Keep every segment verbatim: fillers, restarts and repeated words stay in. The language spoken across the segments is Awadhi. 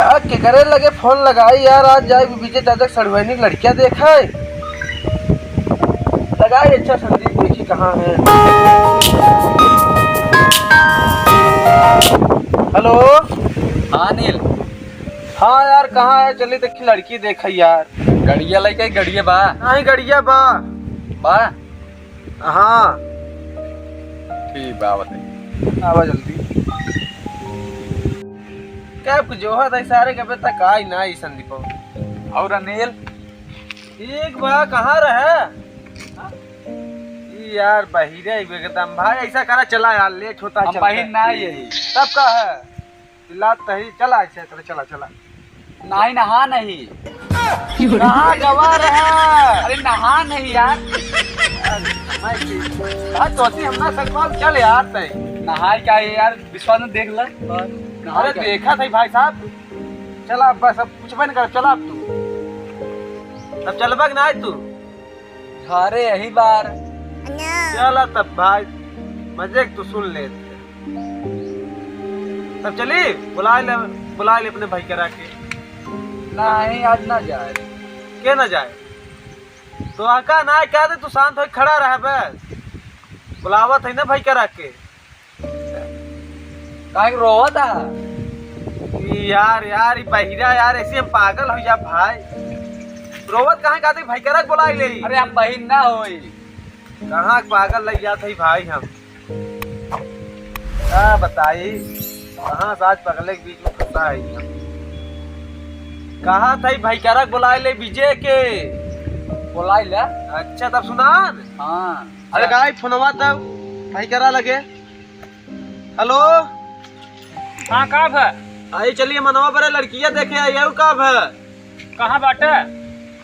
आ, केकरे लगे फोन लगाई यार, आज जाए विजय चाचा के सड़ुआइनी के लड़किया देखे। लगाई अच्छा संदीप, देखी कहाँ है। हेलो। हाँ नील। हाँ यार, कहाँ है? चली देखी लड़की देखे यार। गड़िया लइके, गड़िया बा? नहीं, गड़िया बा। बा? हाँ। ठीक बा, बताई। आवा जल्दी। क्या कुछ जो है, सारे के अबे तक आई ना, ई संदीप। और अनिल? ठीक बा, कहाँ रहे? ई यार बहिरे एकदम। भाई ऐसा करा, चला यार, लेट होता है, हम चलते बहिन हैं। ना यही। तब का है? चिल्लात तही, चला ऐसे करे, चला, चला। नहीं, नहा नहीं। कहाँ गवा रहा? अरे नहा नहीं यार। अरे, मैं की-, हाँ, तोसी हम ना सकवाल, चल यार तय। नहाए का है यार, विश्वास में देख ले। नहाए अरे का? देखा था भाई साहब, चला बस, अब कुछ बन कर, चला अब तू। अब चलबा कि ना तू? घरे यही बार। चला तब भाई, मजे के तू सुन ले। तब चली, बुला ले, बुला ले अपने भाई करा के। नहीं, आज ना जाए। के ना जाए? तो आका ना कह दे, तू शांत होके खड़ा रह बस। बुलावत है ना भाई करा के। काहे के रोवत है? ई यार, यार, ई बहिरा यार, ऐसे हम पागल हो जा भाई। रोवत काहे खातिर भाई करा के बुलाई ले? अरे हम बहिन ना होई। कहाँ के पागल लग जात है भाई हम। का बताई, कहाँ से आज पगले के बीच में फंसा है हम। कहा था भाई करा के बुलाई ले विजय के। बुलाई ले। अच्छा तब सुनान। हाँ। अरे गाय फोनवा तब भाई करा लगे। हेलो। हाँ, का भा? आई चलिए मनवा बरे लड़किया देखे आई, आऊ का भा? कहाँ बाटे?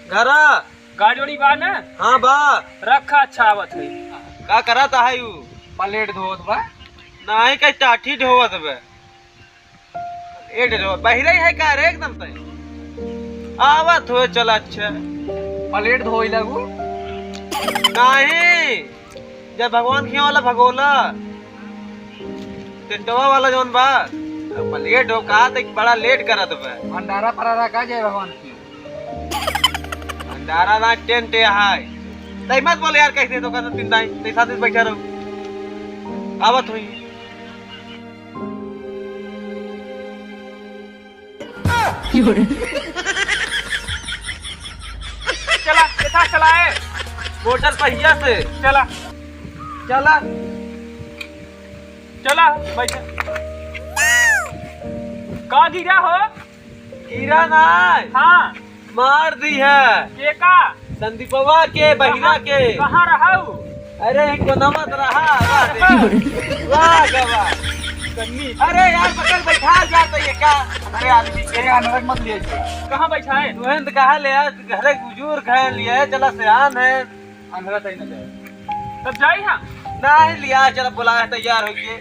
घरा। गाड़ी उड़ी बा ना? हाँ बा। रखा, अच्छा आवत है। का करत है यू? प्लेट धोवत बा। नाही, कहीं टाठी ढोवत बा। ए ढोवत, बहिरे है का रे एकदम तय? आवत हो, चल अच्छा। प्लेट धोई लगू? नाही। जब भगवान खिया वाला भगोला, टेंटवा वाला जौन बा, अब लेट हो, कहा त कि बड़ा लेट करत बा। भंडारा फरारा का जाए भगवान खिया? भंडारा ना, टेंट है। तई मत बोले यार, कैसे तो कहते तीन दाई, तई साथ में बैठा रहो। आवत हुई। चला, कैसा चलाए? मोटर पहिया से। चला। चला। चला, बैठा। का गिरा हो? गिरा ना। हाँ। मार दी है। के का? संदीपवा के, बहिरा के। कहाँ रहा उ? अरे, इनको नमत रहा, वाह रे। वाह, गवा। कन्नी। अरे यार, पकड़ बैठा जाता ये का? अरे आदमी के यहाँ नरक मत लिए। कहाँ बैठा है? तुहन तो कहा ले यार, घरे बुजुर्ग है, लिए चला सियान है। अंधरा तई न जाए। तब जाई हम। नहीं लिया, चला बुलाया, तैयार होइए।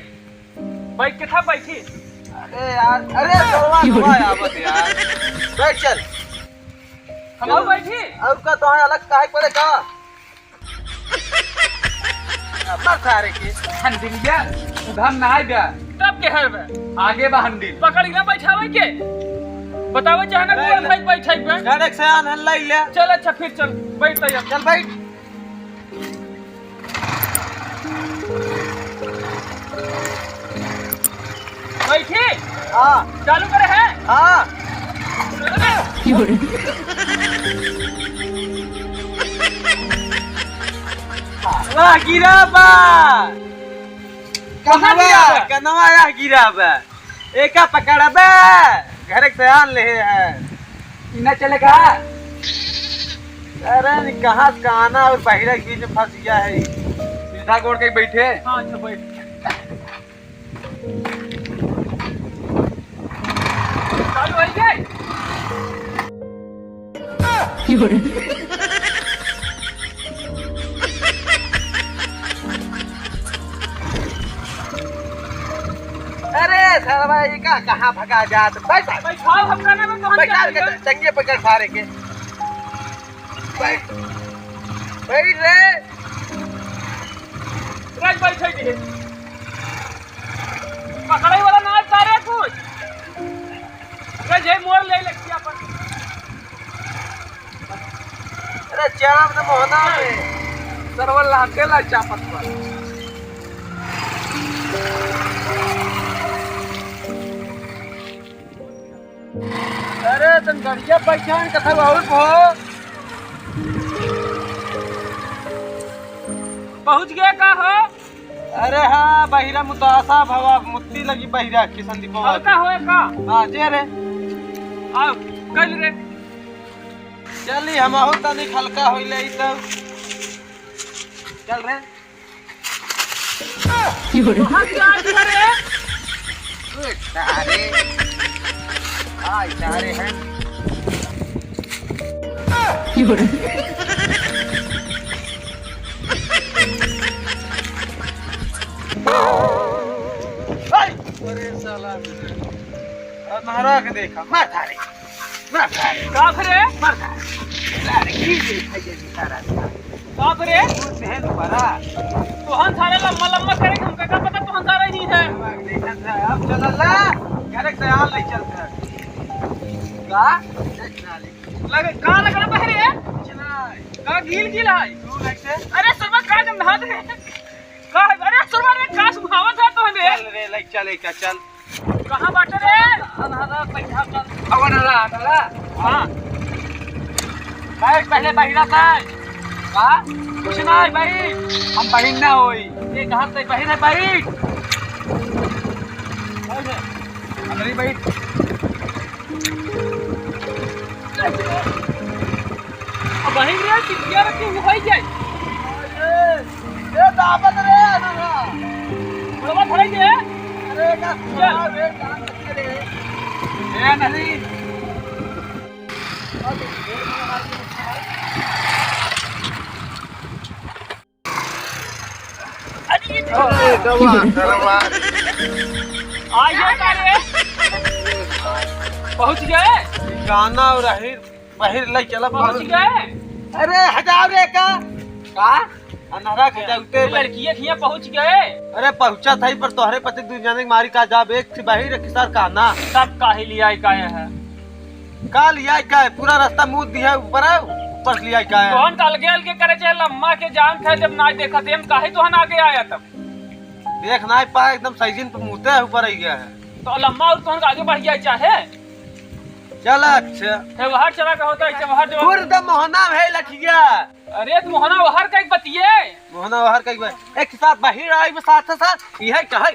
बैठ के था बैठी। अरे यार, अरे गोरवा, गोरवा आवत यार। बैठ चल। हम बैठी। और का, तोहे अलग काहे पड़े का? अब सारे के। हंडिलिया, उधर ना आए बे। तब के हर बे? आगे बा हंडिल। पकड़ के ना बैठावे के। बतावे चाहे ना, नहीं, कौन नहीं। भाई बैठे बे? डायरेक्ट से आन हन लाई ले। चल अच्छा, फिर चल, बैठ तैयार। चल बैठ। बैठी? हाँ। चालू करे है? हाँ। वाह, गिरा बा। कहाँ कनवा, गिरा बा? कनवा या गिरा बा। एका पकड़बे, घरे के सयान लेहे है। ई ना चले का? अरे, नी कहाँ से काना और बहिरा के बीच में फंस गया है। सीधा गोड़ के बैठे। हाँ, अच्छा, बैठ। चालू हो गए। अरे सरवा, ई का कहाँ भगा जात? बैठ, बैठ। बैठाओ, हम कहना में तोहन बैठा क्या के करिए? टंगिए पकड़ सारे के। बैठ, बैठ रे। बैठ, बैठ, बैठ। पकड़े वाला ना है, सारे कुछ। कल जे मोर ले लखिया पर। अरे चाप न मोहना में। सरवन लाटे ला चापत पर। अरे तन गड़िया पहचान कथा बहुत हो। पहुँच गया का हो? अरे हाँ, बहिरा मुतासा भवा, मुत्ती लगी बहिरा, किशन दीपो हल्का होए का? हाँ, जे रे। आओ, कल रे। चली, हम आहू तनिक हल्का होई ले ई तब। चल रे। कहाँ से आज रे? ओए, सारे। आय, सारे हैं। अरे साला, अब महारा के देखा, मार सारे, मार सारे। का रे? मार सारे। सारे, की देखा ये सारा? का रे? तू बहन बड़ा। तोहन सारे लम्मा लम्मा करे, हमका का पता तोहन सारे ही है। देखा था, अब चल ला, घर के तैयार ले चल कर। का? लगे, का लग रहा बहरे? कुछ ना। का गील गील है? तू कैसे? अरे सरवा का गंधा दे। का है? अरे सरवा रे का सुभावत है तो हमें। चल रे, ले चल, ले चल। कहाँ बाटे रे? अनहरा पैसा चल। अब अनहरा, अनहरा। हाँ। बैठ पहले बहिरा बैठ। का? कुछ ना है भाई। हम बहिर ना होई। ये कहाँ से बहिर है भाई? अरे भाई। अब वहीं रे, टिकिया रखी, वो होई जाए। अरे, ए, दाबत रे, ना, ना। बुढ़वा धरे के। अरे, का चल। सुना रे, जान बचे रे। ए, नहीं। अरे, दवा, दवा। आ गया का रे? पहुँच गए? गाना और अहिर, बहिर ले चला पहुँच पहुँच। गए? अरे, हटाओ रे का? का? अनहरा के जाते ये लड़किया खिया पहुँच गए? अरे, पहुँचा था ही, पर तोहरे पति दू जने के मारी का जाब, एक थी बहिर, एक थी सर का ना। तब काहे लिया का है? का लिया का है? पूरा रास्ता मुँह दिया ऊपर है, ऊपर से लिया का है? तोहन का अलगे अलगे करे चाहे लम्मा के जान था, जब ना देखत हम काहे तोहन आगे आया तब? देख ना पाए, एकदम सैजिन पे मुँहते ऊपर आई गया है। तो लम्मा और तोहन का आगे बढ़ गया चाहे? चल अच्छा। है बाहर चला का होता है, बाहर जो खुर्द मोहना है लठिया। अरे तो मोहना बाहर का एक बतिये। मोहना बाहर का एक बार। एक साथ बाहर आई में साथ साथ, यही कहे।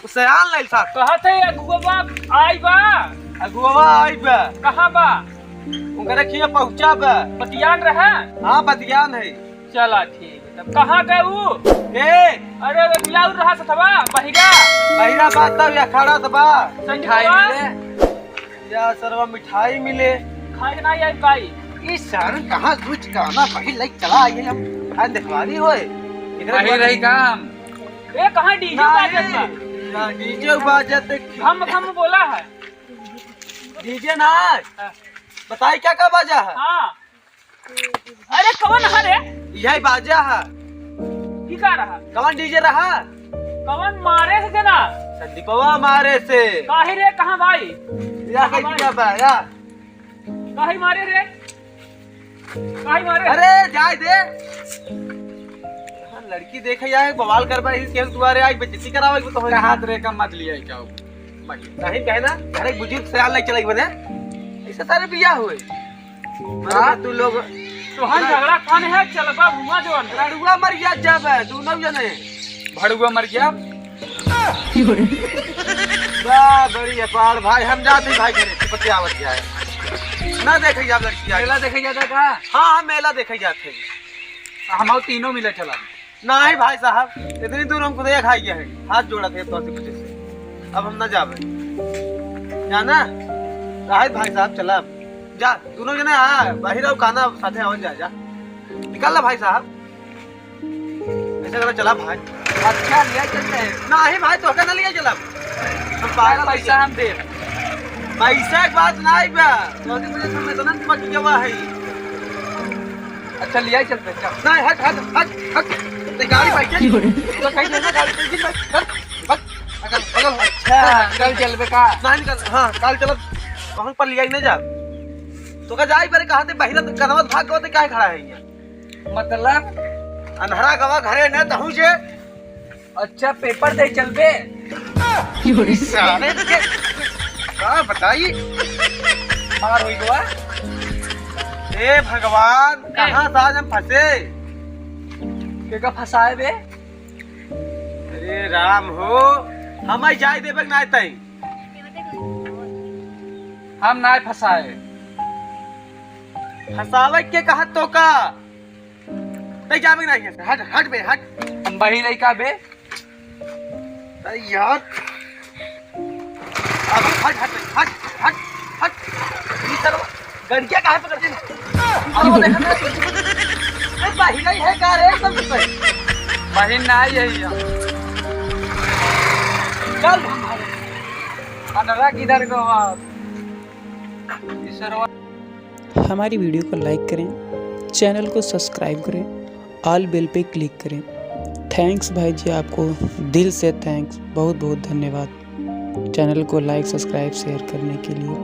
सयान लाइल साथ। कहत है अगुआ आई बा। अगुआ आई बा। कहाँ बा? उनकरे खिया पहुँचा बा। बतियान रहा? हाँ, बतियान है। चला ठीक है। तब कहाँ गए ऊ? ए! अरे वो मिलाऊ रहा सथवा, बहिरा। बहिरा बात तब या खड़ा त बा। संजय मिठाई बा। मिले। या सरवा मिठाई मिले। खाए के ना आई काई? ई सारन कहाँ कुछ गाना बहिर लाइक चला आई है हम। खान देखवारी होए। एकरे बहिर बाद रही काम। ए, कहाँ डीजे नहीं, बाजत बा? ना, डीजे बाजत है। हम, हम बोला है। डीजे ना है। हाँ। बताई क्या क्या बाजा है? हाँ। अरे, कवन है रे? यही बाजा है। की का रहा? कवन डीजे रहा? कवन मारे से जना? संदीपवा मारे से। काहे रे, कहाँ भाई? या कहाँ कहीं भाई? क्या बा, या? काहे मारे रे? काहे मारे? अरे, जाए दे। हाँ, लड़की देखे आए, बवाल करबा, इस केहू दुआरे आए, बेइज्जती करावे, वो तो हो। हाथ रे, कम मत लिया, क्या हो? नहीं कहे ना, अरे, बुजुर्ग से आल नहीं चलाई बने, ऐसे सारे बिया हुए। हाँ? मतलब, तू लोग तोहन झगड़ा कौन है? चलबा घुमा जो अंदर। रड़ुआ मर गया जब, दोनों जने। भड़ुआ मर गया। वाह, बड़ी अपार भाई, हम जाते हैं भाई घरे, तू पतियावत जाए। ना देखे जाब लड़की आए। मेला देखे जाता का? हाँ, हाँ, मेला देखे जाते हैं। हम तीनों मिले चला। नहीं भाई साहब, इतनी दूर हमको देख आई है, हाथ जोड़ा थे तोहसे पूछे से, अब हम ना जाबे। जाना? राहित भाई साहब, चला अब। जा, दोनों जने आ, बाहर आओ, काना साथे आवल जा, जा। निकल ला भाई साहब। ऐसा करो, चला भाई। अच्छा, लिया चलते हैं। नहीं भाई, तो ना लिया चला। हम पागल पैसा हम दे। पैसा की बात नहीं बा। तो दिन में तो मैं इतना पक गया है। अच्छा, लिया ही चलते हैं, चल। नहीं, हट, हट, हट, हट। ते गाड़ी पाई क्या? तो कहीं देना गाड़ी पाई क्या? हट, हट। अगर, अगर अच्छा, कल चलबे का? नहीं, निकल, हाँ, कल चलब। कहूँ पर लिया ही नहीं जा। तो का जाई बरे कहाँ ते बहिरा तो कनवा भाग गवा ते काहे खड़ा है यहाँ? मतलब? अन्हरा गवा घरे न तहूँ जे। अच्छा, पेपर दे चलबे। सारे के का बताई? मार होई गवा। ए भगवान, कहाँ से आज हम फंसे? के का फंसाए बे? अरे राम हो, हम आई जाए देबे ना तई। हम ना फंसाए। फंसावे के कहा तो का? तई जाबे ना यहाँ से। हट, हट बे, हट। हम बही नहीं का बे? अरे यार। अब हट, हट, हट, हट, हट। ई सरवा गड़िया काहे पकड़ के? अरे वो देखा ना। अरे बहिरा ही है का रे, सब कुछ है। बहिन ना आई है ये। चल। अनरा किधर को आप? ई सरवा। हमारी वीडियो को लाइक करें, चैनल को सब्सक्राइब करें, ऑल बेल पे क्लिक करें। थैंक्स भाई जी, आपको दिल से थैंक्स, बहुत बहुत धन्यवाद चैनल को लाइक, सब्सक्राइब, शेयर करने के लिए।